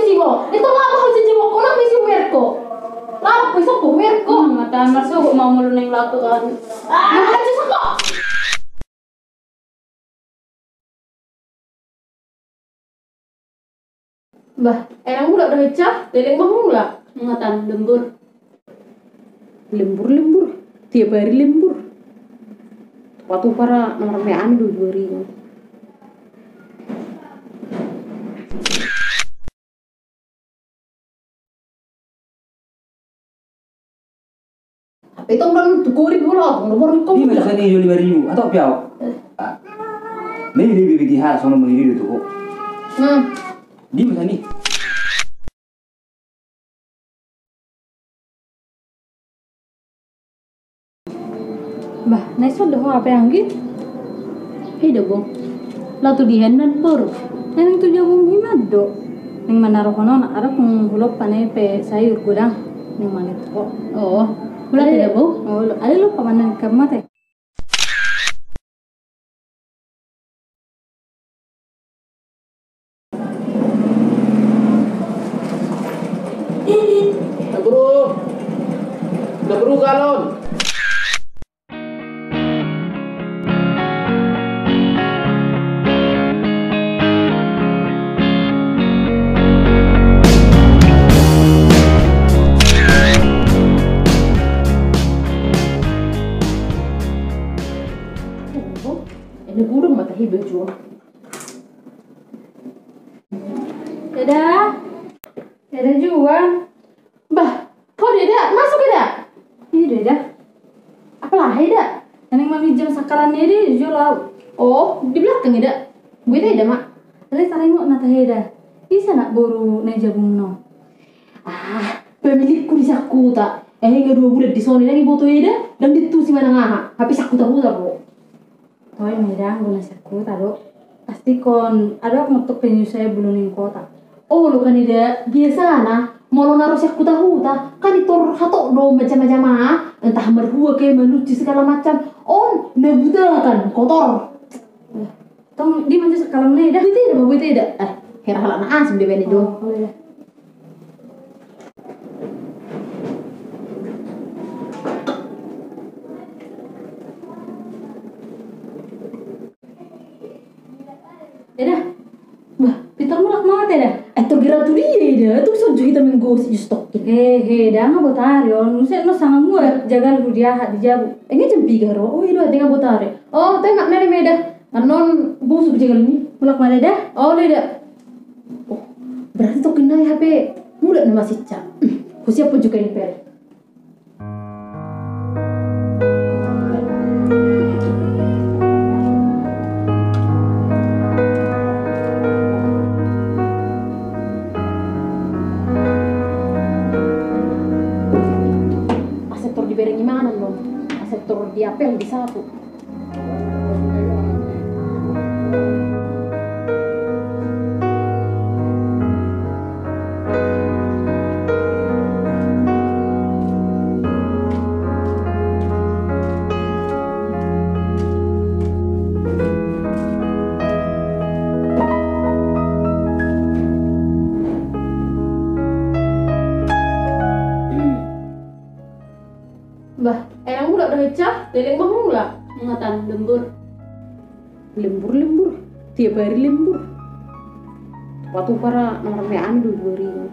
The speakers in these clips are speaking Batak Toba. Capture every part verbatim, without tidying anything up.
Ibo, itu lama ho siji boko, lama isi werko. Lama ko isok ko werko. Hmm, mata masuk mau mulu neng latu kan. Ah, aja soko. Bah, enang mulak do ica, leleng bah mulak. Ngatan lembur. Lembur, lembur. Tiap hari lembur. Tupa-tupa ra nomor W A-na do dua ribu. Hape tong don tu kori bola, tong don kori. Di mana sana yo lima ribu atau piau? Ah. Nih, di bibit di hal sono mengiri tu ko. Nah. Di mana nih? Bah, na ison do ho hape anggi? Hei da bung. Laho tu dihian na boru? Naeng tu jabu hian do. Naeng manaruhon on, adong hulompa na i pe sayur godang. Naeng mangan tu ho. Oh. Ula hei da bung. Oh, ula. Ada lupa mana kamu mate. Naburu. Naburu galon. Ini gudang mata hibe jual. Eda. Eda jual. Bah, ho Deda, masuk Eda. Iya Deda. Apalagi Eda? Naeng maminjam sakalan Eda, jual au. Oh, di belakang Eda. Gue Eda, Mak. Tadi tadi mau nata Eda. Bisa nak boru na i jabungna? Ah, pemilikku di Sakuta. Eh, nga dua bulan di sona, naeng diboto Eda, dang ditusi manang aha. Hape Sakuta-kuta ro. Toe ma Eda, anggo na Sakuta do. Pasti kon, adong ma tong penyusah i bulu ni kota. Olo kan Eda, biasana, molo na ro Sakuta-kuta, kan i tor hatop do macam-macam aha, entah marhua ke, manuci segala macam. On, na buta kan, kotor. Tong, di mana sakalan Eda? Buat Eda, buat Eda. Eh, hera halak na asing de bani do. Oh, olo Eda. Eda. Bah, pintor mulak ma Eda. Eh, tor gera tu dia Eda. Tu sonjo hita menggosip just tok. He, he, dang botari on. Muse no sanga mua jagal hu dia di jabu. Enggak jam tiga ro. Oh, ilo tengah botari. Oh, tengah nari Eda. Anon busuk jagal ni. Mulak ma Eda. Oh, Eda. Oh, berarti tokin nai hape mulak na masicca. Husiap pun juga impel. Asektor di bereng imanan dong. Asektor di apel di sapu. Bah, enang mulak do ica, leleng bah mulak. Ngatan lembur. Lembur, lembur. Tiap hari lembur. Tupa-tupa ra nomor W A-na do dua ribu.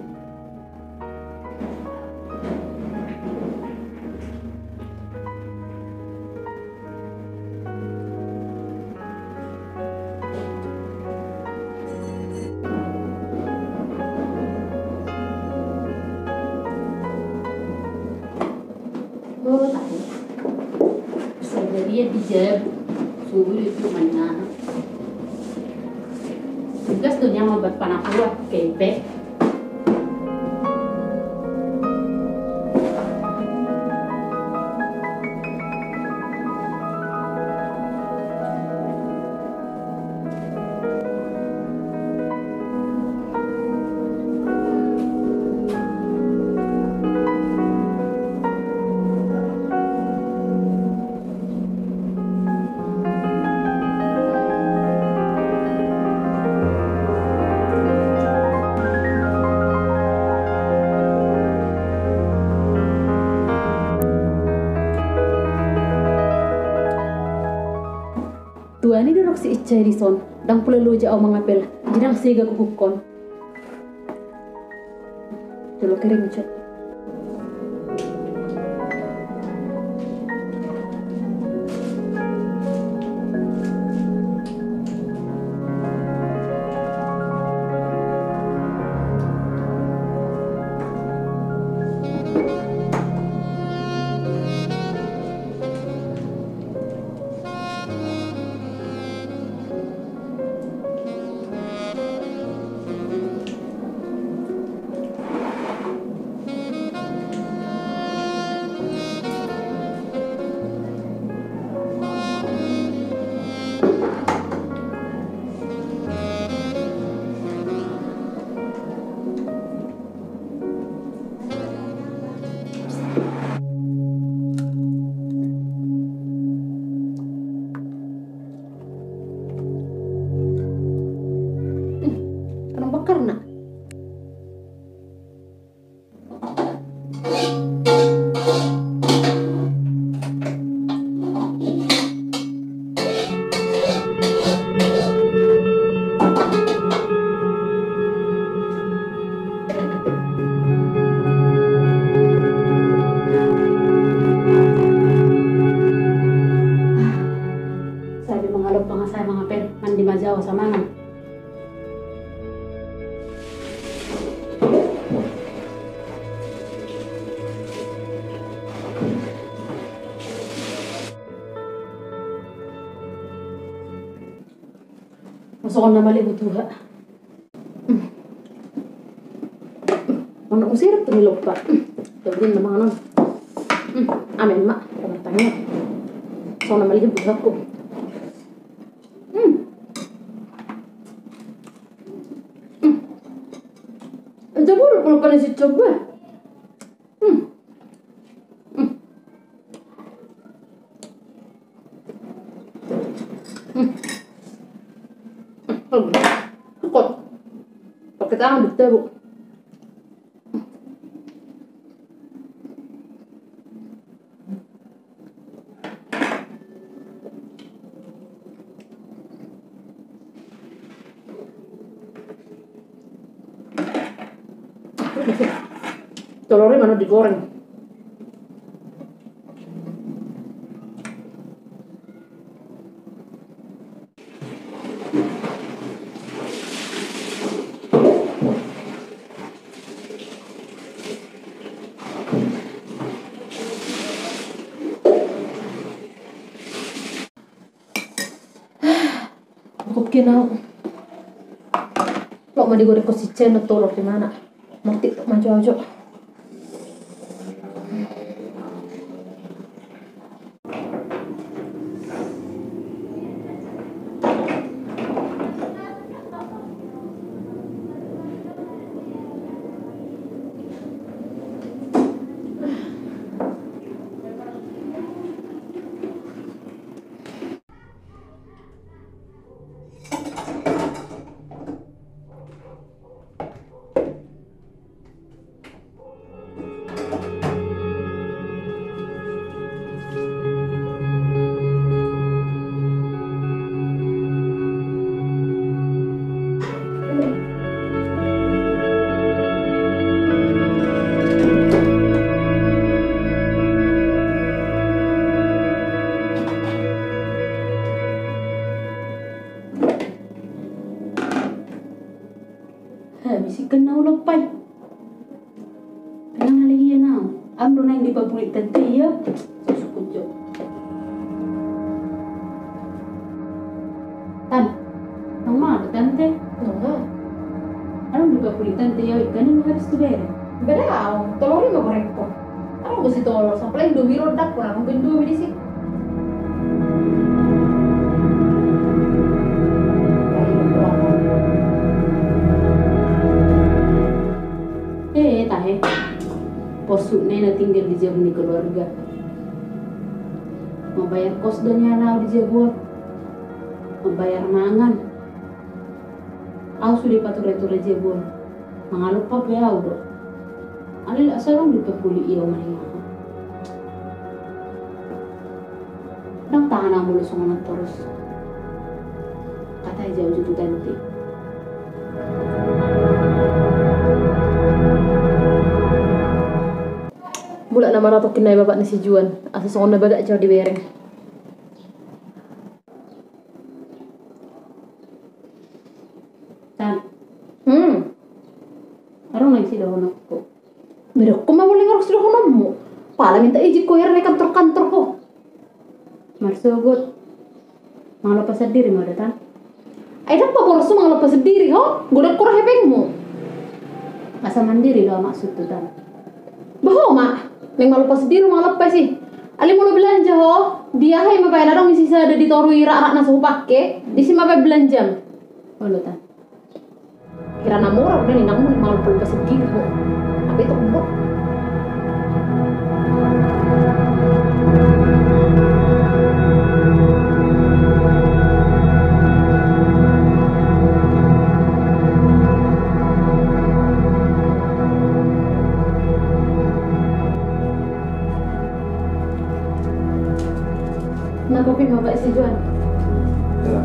Oh, tahu. Bisa jadi ya dijawab. Subuh itu mana? Tugas tu nyaman buat panakuan, kempe. Bani didok si Ica i dison, ndang pola loja au mangapel, jadi ndang sega kukukkon. Tolo kering, Cok. Kanang bakar na. Sai be mangalop, nga sai mangapel, mandi ma jo au asa mangan. Masuk na malibu tuha. Mana usir tu niloppa. Jabun na mangan. Amen ma, kabar tanya. Masuk na malibu tuha ku. Hmm. Hmm. Jabun, kalau pada si coba. Hmm. Hmm. Hmm. Hmm. Bagus. Cukup. Pakai tangan, betul, Bu. Telur i mana digoreng. Cukup kena. Lo ma digorekkon si Cen, tolor di mana? Mati ma jo au jo. Habis ikan na ulok pai. Nang ale ia nau, am do naeng dipapuli tante ia. Sukut jo. Tan, nang ma tante? Nang ma. Am dipapuli tante ia, ikan i habis tu bere. Bere au, tolor i ma gorekkon. Adong do sitolor, sampuleng Indomie ro dapur, adong Indomie disi. Eh, tahe. Pos hutna i na tinggal di jabu ni keluarga. Mambayar kos do nian au di jabu on. Mambayar mangan. Au sude pature-ture jabu on. Mangalop pe au do. Alai asa adong dipapuli ia, au maningaha. Ndang tahan au molo songon on torus. Ai jauh jo tu tenti. Mulak nama ra tongkin nai bapak ni si Juan, asa songon na bagak jo dibereng. Tan. Hmm. Adong lagi sidohononku. Bedokku ma, mulai ngaruk sidohononmu. Pala minta izin ko hira na kantor-kantor ho. Marsogot. Mangalompa sandiri ma da, Tan. Ai dang paboru mangalompa sandiri ho. Godang kura hepengmu. Asa mandiri do maksudku, Tan. Bah ho ma. Naeng mangalompa sandiri mangalompa isi. Alai molo belanja ho, dia hai ma baen, adong isi sada di toru i, rak-rak na so hupake, disi ma baen belanjam. Olo, Tan. Hira na mora udah ninang muni mangalompa sandiri ho. Apa itu kembok? Na kopi ma bapak si Juan. Iya.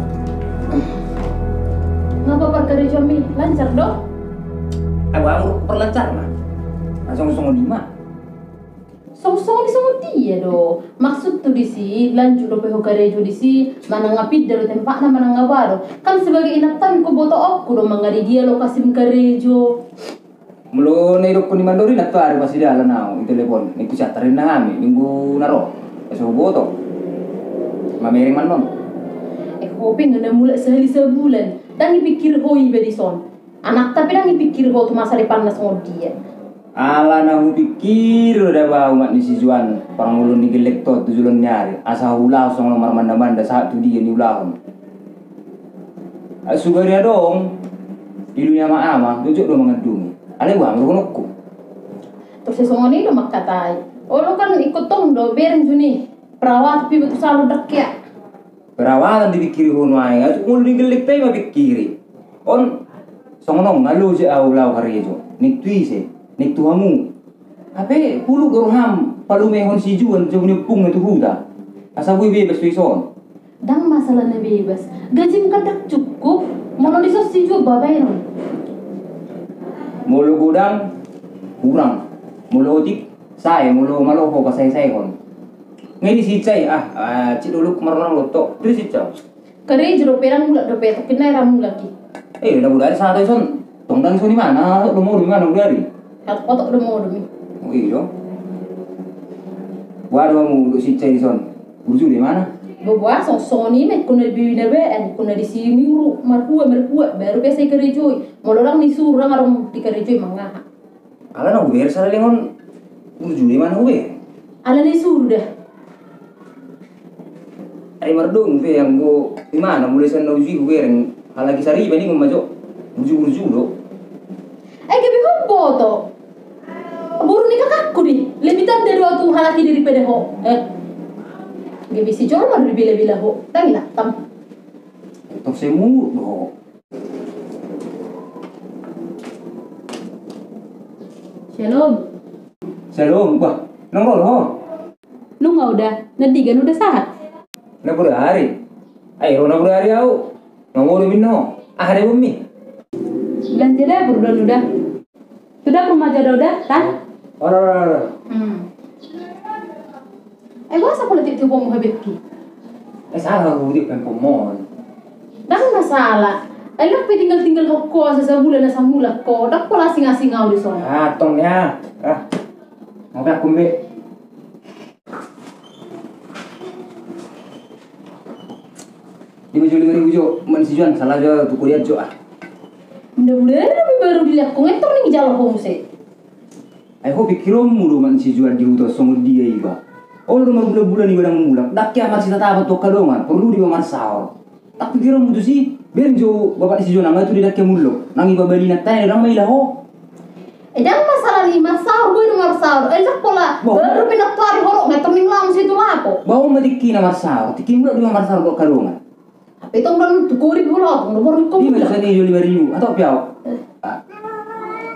Ngapa parkarejoanmi, lancar do? Awa, parlancar na. Langsung songon i ma. Songon, songon i, songon dia do. Maksudku disi, lanjut dope ho karejo disi, manang nga pinda do tempatna, manang nga boha do. Kan sebagai inantanku, botoonku do mangaridia lokasim karejo. Molo na idokkon ni mandori na tuari pas di dalan au, i telepon, ningku siantar ninna hami, ningku na ro, so huboto. Mamereng ma annon. Eh, ho pe nga na mulak sahali sabulan, dang ipikir ho iba dison. Anakta pe dang ipikir ho tu masa depanna songon dia. Ala na hupikir do da ba umak ni si Juan, parngoluon ni gellengta tu joloan ni ari, asa huulahon songon marmanda-manda sahat tu dia niulahon. Sugari adong ilu ni ama-ama, jotjot do mangandungi. Alai boha ma dohononku? Torus songon i do mangkatai. Olo kan ingkon tong do bereng jo ni perawatan pe iba tu salon, dang hea. Perawatan dipikiri ho nuaeng, asa molo di gellengta i ma pikiri. On songon on nga loja au laho karejo, ning tu ise, ning tu hamu. Hape puluk do roham palumehon si Juan jabu ni ompungna tu huta. Asa boi bebas do ison. Dang masalah na bebas. Gajim kan dang cukup. Molo dison si Juan babaenon. Molo godang, hurang. Molo otik, sae. Molo malo ho pasae-saehon. Nga i di si Ica i, ah, ah, cik dolok marona loto. Di si Ica. Karejo dope, dang mulak dope, tongkin nai ra mulak i. Eh, na bodari sahat ison. Tong dang ison imana, domu do imana bodari. Hatok-hatok domu do mi. Oh, iyo. Boha do hamu dohot si Ica ison? Burju do imana? Boha, songon i ma, ingkon na di binabaen, ingkon na disi niuru, marhua, marhua, baru pe sai karejoi. Molo dang nisuru, dang adong dikarejoi mangaha. Ala na hubereng sada lengon burju do imana hubereng. Ala na isuru da. Ai mardomu pe anggo imana mulai sian na uju i hubereng halak i sariba ningon ma jo. Burju-burju do. Ai gabe huboto. Boru ni kakakku di. Lebih tanda do au tu halak i daripada ho. Eh. Gabe si jolma do dibela-bela ho. Dang i latam. Tor semu do ho. Shalom. Shalom, bah, naeng ro do ho? Nunga uda, na digan uda sahat. Na bodari. Ai ro na bodari au. Naeng ro do mi ho. Aha do boanmi? Belanja dapur do uda. Tu dapur ma jo da uda, Tan. Ora, ora, ora. Hmm. Eh, boasa pola tiop-tiop ho manghabekki? Eh, salah, Rudi, pempom mon. Dang masalah. Eh, lape tinggal-tinggal ho, asa sabulan asa mulak ho. Dang pola asing-asing au dison. Ah, tong ya. Ah. Mau pe aku mbe. Lima jo, lima ribu jo, man si Juan, salah jo, tu kuliah jo, ah. Mudah-mudahan lebih baru dilihat, kau ngetor nih jalo ho muse. Ai ho pikironmu do man si Juan di huta songon dia iba. Olo do marbulan-bulan iba dang mulak, dang hea marsitatapan tu angka dongan, porlu do iba marsaor. Dang pikironmu tusi, bereng jo bapak ni si Juan, nga tu dia dang hea mulak. Nang iba balinan tane do dang maila ho. Eh, dang masalah ni marsaor, boi do marsaor. Eh, jak pola, baru pindah tu ari horok, ngetor ning lamu situ lapo. Bawa ma tingki na marsaor, tingki mulak do iba marsaor tu angka dongan. Apa itu orang tu kori pula, orang baru ikut. Di mana sani jo lima ribu, atau piau? Ah.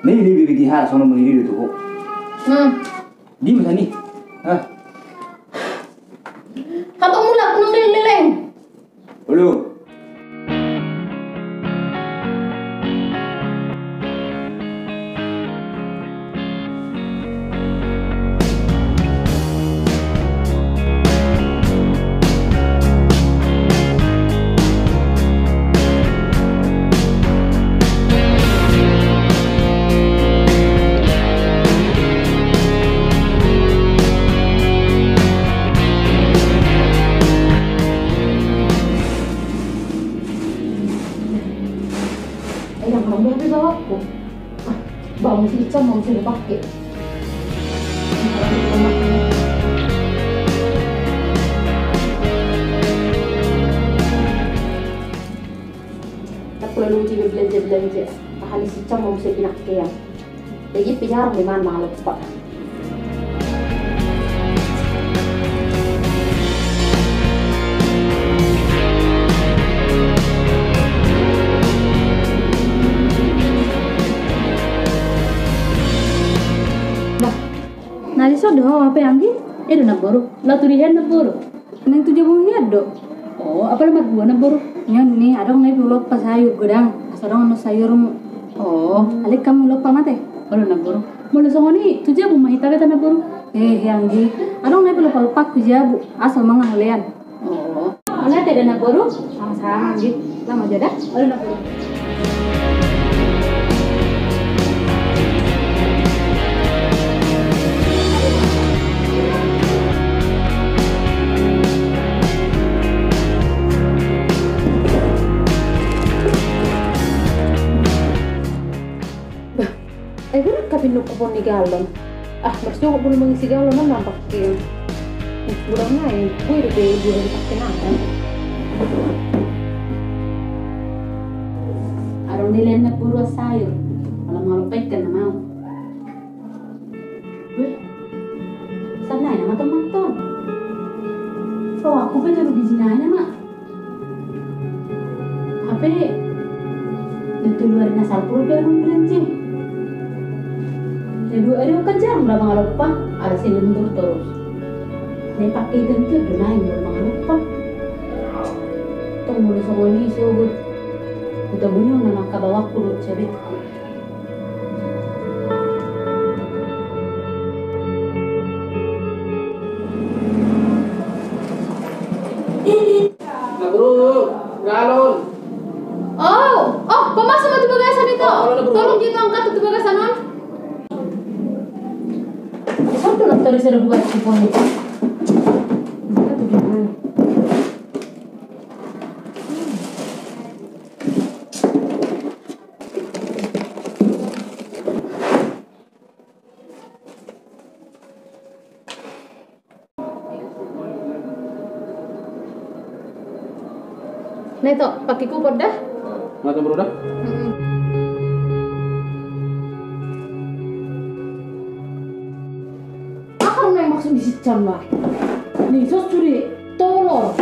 Ni, ni, bibi diha, sono meni di tu. Hmm. Di mana sani? Hah? Kata mulak nang leleng. Ulu. Bah, mesti dicam, mesti dipake. Tak perlu lucu belanja-belanja. Tahan isi cam, mesti pinake ya. Jadi pijar memang malu pak. Nah, na dison do ho, hape anggi? Edo, namboru. Laho tu dia, namboru? Naeng tu jabu hian do. O, apala marhua, namboru? Nian ni, adong nai pe hulopa sayur godang, asa adong annon sayurmu. O. Alai hamu hulopa mate. Olo, namboru. Molo songon i, tu jabu ma hita beta, namboru. E, anggi. Adong nai pe hulopa-lopangku tu jabu, asa mangan holan. O. Mauliate da, namboru. Sama-sama, anggi. Lama jo da. Olo, namboru. Bah, ai guna ka pinungkupon ni galon. Ah, marsogot bulu mangisi galon on nampak ke. Gudang nai, gue do be gue di pakai nang. Adong dilean, namboru, sayur. Malam-malam paikan na mau. Weh, sannari nama teman ton. O, aku pe jolo biji nai nama. Hape na tolu ari na salpu do pe adong berenje. Na dua ari on kan jarang do mangalompa, ala sini mundur torus. Na ipake ganti do nai do mangalompa. Tong molo songon i sogot. Hutabuni on nama kabawangku do cabe. Namboru, galon. O, o, pamasuk ma tu bagasan i, Ito. O, olo, namboru. Tolong dia angkat tu bagasan on. Sampai lo tadi sudah buka kupon itu. Buka tuh gimana? Nah, Ito, pakai kupon da. Mata bro da. Mm-mm. Aha na maksud di sian na? Ni, sos curi, tolor.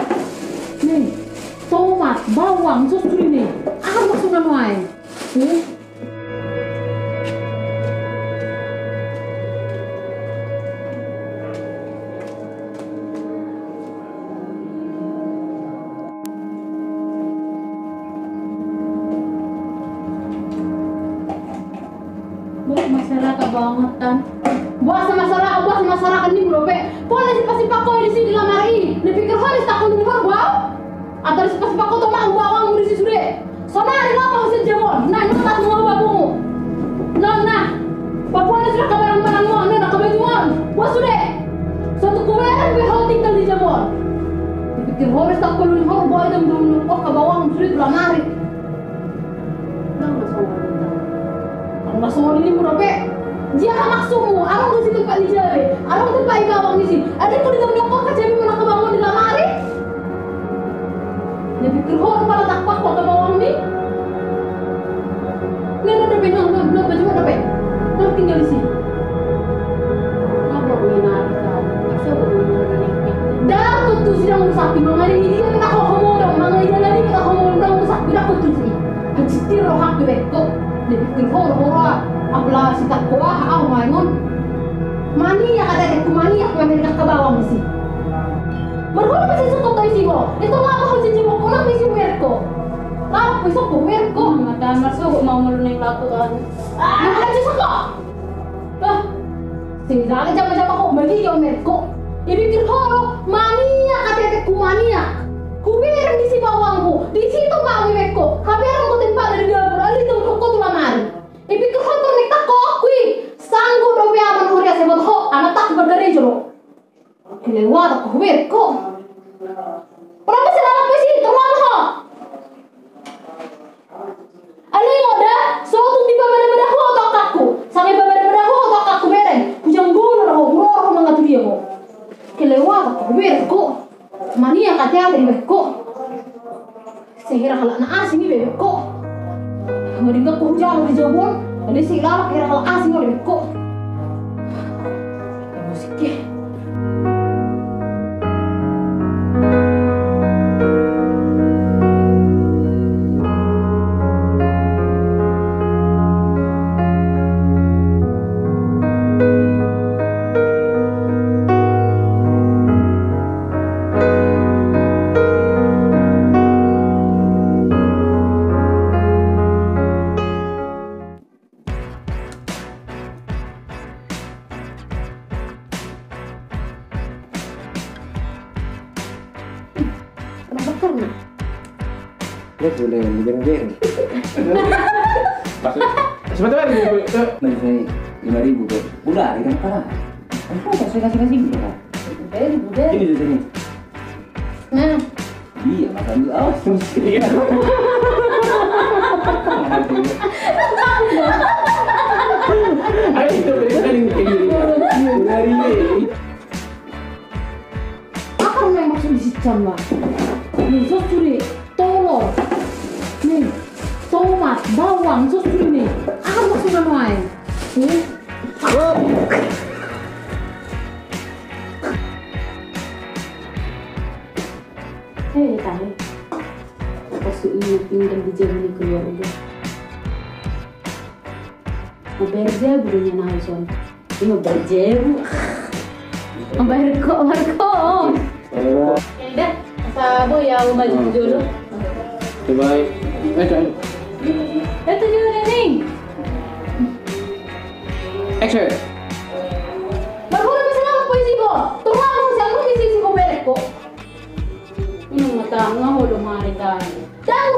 Ni, tomat, bawang, sos curi ni. Aha maksudna nuaeng? Hmm? Buat masyarakat banget kan. Buat masyarakat, buat masyarakat ni bro pe. Pola sipa-sipa ko di sini lamari. Ni pikir ho di stakon di luar bau. Atau di sipa-sipa ko tomak bawang di sini sude. Sonari laho ma husea jabu on, na, na, tas mo babumu. Na, na. Pabuat na sude angka barang-barangmu, na, na, angka bajumu. Buat sude. Sotung hubereng be ho tinggal di jabu on. Dipikir ho, resta kolun ho, buat itu belum nungkok ka bawang sude tu lamari. Nang masuk. Nang masuk ini mura be. Dia maksudmu, adong di situ pak di jabe. Adong tu pak i bawang di sini. Ada kau di dalam nungkok ka jabe, mana ka bawang di lamari. Jadi terhor pala tak pak kota bawang ni. Ni, ni, dope, ni, ni, ni, baju dope. Ni tinggal di sini. Apa ni, na, na, na, na, na, na. Dah, tutu sidang urus api, mangani dia, kita kok homo dong, mangani dia lagi, kita homo dong, urus api, dah, tutu sini. Hancit tiro hak di beko. Ni, terhor, hora, apala si tak kuah, au, maingon. Maniak, ada, ada, ku maniak, mangani ka bawang di sini. Marhona pe sisuk ko tu isi ho. Ito laho ho sijimo ko na pe isi hubereng ko. Laho pe sisuk ko hubereng ko. Mata marsogot mau molo naeng laho tu kan. Ah, sisuk ko. Bah. Sing jaga jama-jama ko mani yo hubereng ko. Ipikir ho do maniak, ate-ate ku maniak. Hubereng di si bawangmu. Di situ mau hubereng ko. Hape adong ko tempat dari dapur. Alai tu ko tu lamari. Ipikir ho tu ni tak ko kui. Sanggup dope aman hori ase bot ho. Anak tak bergereja lo. Kelewatan ko hubereng ko. Kenapa sih dalam posisi terlalu ho? Alai mo da, sotung dipamada-mada ho tu angkangku. Jobon, ini si lama kira kalau asing oleh ko. Musik ya. Kenapa karena? Dia boleh dibereng-bereng. Maksud, sebenarnya lima ribu, eh. Nah, di sini lima ribu, Beb. Udah, kita apa? Apa, saya kasih, kasih gitu, Kak. Bereng, bereng. Sini, sini, sini. Nah. Iya, makan dulu. Awas, terus. Iya. Ayo, itu bereng, bereng, kayak gini. Dari ini. Apa yang maksud di situ, Bang? Nih, sos curi, tolor. Nih, tomat, bawang, sos curi nih. Apa maksudna nuaeng? Nih. Eh, tahe. Pas ini tinggal di jalan keluarga. Mau berja, budenya naison. Ini mau berja, Bu. Mau bayar kok, bayar kok. Dah, sabo ya, Uma, jujur. Goodbye. Eh, jangan. Eh, tujuh nih. Action. Marhura bisa nama polisi ko. Tunggu aku siang lu bisa isi ko berek ko. Ini mata ngau lo mari tadi. Tahu